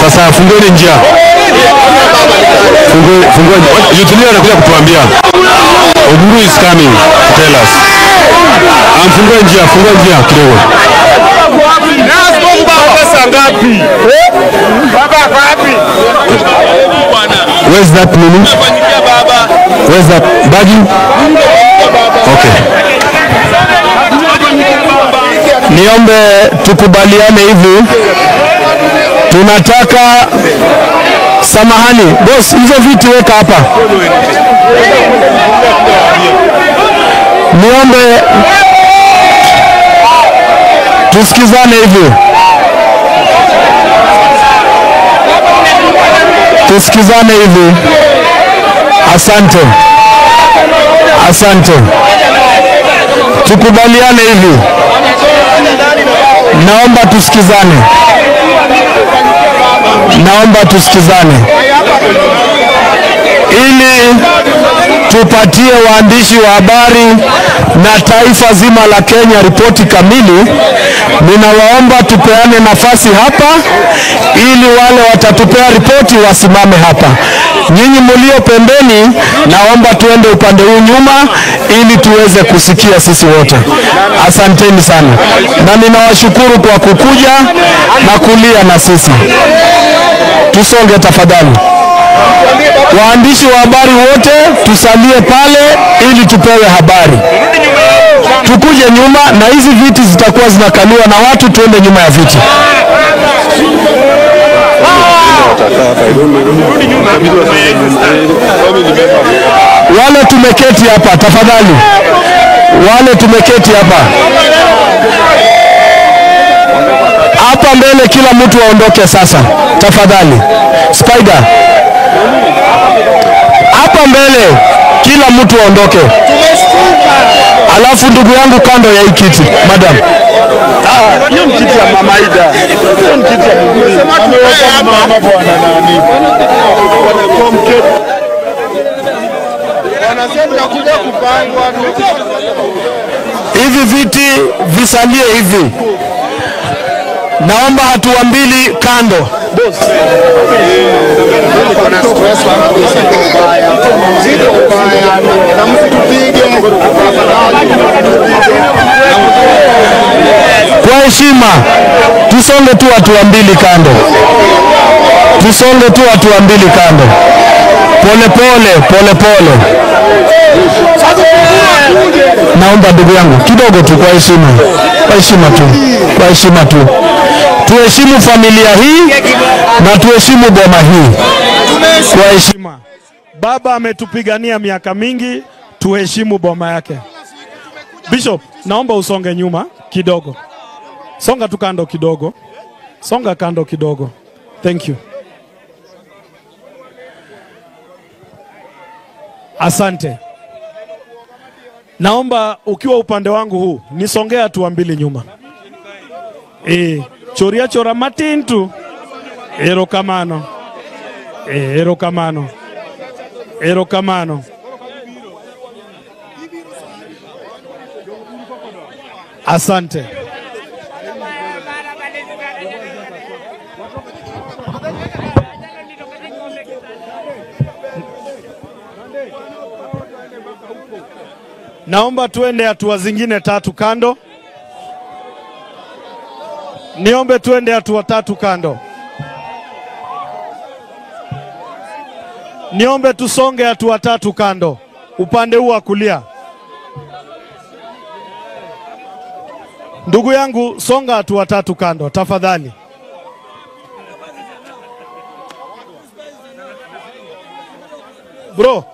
Sasa fungueni njia. Fungueni. Youth anakuja kutuambia. Oburu is coming to tell us. Fungue njia kidogo. Where's that Lulu? Where's that baggy? Okay. Niombe tukubaliane hivi. Tunataka samahani, boss, hizo viti weka hapa. Niombe tusikizane hivi. Tusikizane hivi. Asante. Asante. Tukubaliane hivi. Naomba tusikizane. Naomba tusikizane. Ili tupatie waandishi wa habari na taifa zima la Kenya ripoti kamili, ninawaomba tupeane nafasi hapa ili wale watatupea ripoti wasimame hapa. Nyinyi mlio pembeni, naomba tuende upande huu nyuma ili tuweze kusikia sisi wote. Asanteni sana. Na ninawashukuru kwa kukuja na kulia na sisi. Tusonge tafadhali. Waandishi wa habari wote tusalie pale ili tupewe habari. Tukuje nyuma na hizi viti zitakuwa zinakaliwa na watu, tuende nyuma ya viti. Wale tumeketi hapa tafadhali. Wale tumeketi hapa. Hapa mbele kila mtu aondoke sasa. Tafadhali. Spider. Hapa mbele kila mtu aondoke. Alafu ndugu yangu kando ya hii kiti, madam. Hiyo ni kiti ya Mama Ida. Hiyo ni kiti ya mama bwana nani. Hivi viti visalie hivi. Naomba hatua mbili kando. Kwa heshima tusonge tu hatua mbili kando. Tusonge tu hatua mbili kando. Pole pole, pole pole. Naomba ndugu yangu kidogo tu kwa heshima. Kwa heshima tu. Kwa heshima tu. Tuheshimu familia hii na tuheshimu boma hii. Kwa heshima. Baba ametupigania miaka mingi, tuheshimu boma yake. Bishop, naomba usonge nyuma kidogo. Songa tu kando kidogo. Songa kando kidogo. Thank you. Asante. Naomba ukiwa upande wangu huu, nisongea hatua mbili nyuma. Choria chora matintu. Erokamano. Erokamano. Erokamano. Asante. Naomba tuende hatua zingine tatu kando. Niombe tuende hatua tatu kando. Niombe tusonge hatua tatu kando. Upande huu wa kulia. Ndugu yangu, songa hatua tatu kando tafadhali. Bro.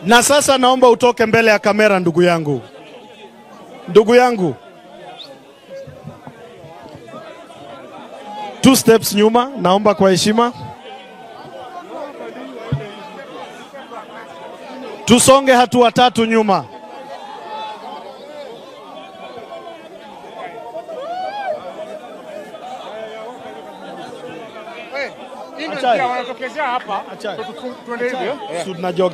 Na sasa naomba utoke mbele ya kamera ndugu yangu. Ndugu yangu. 2 steps nyuma, naomba kwa heshima. Tusonge hatua tatu nyuma. Wanatokezea hapa. Tuende hivyo. Tunajoga.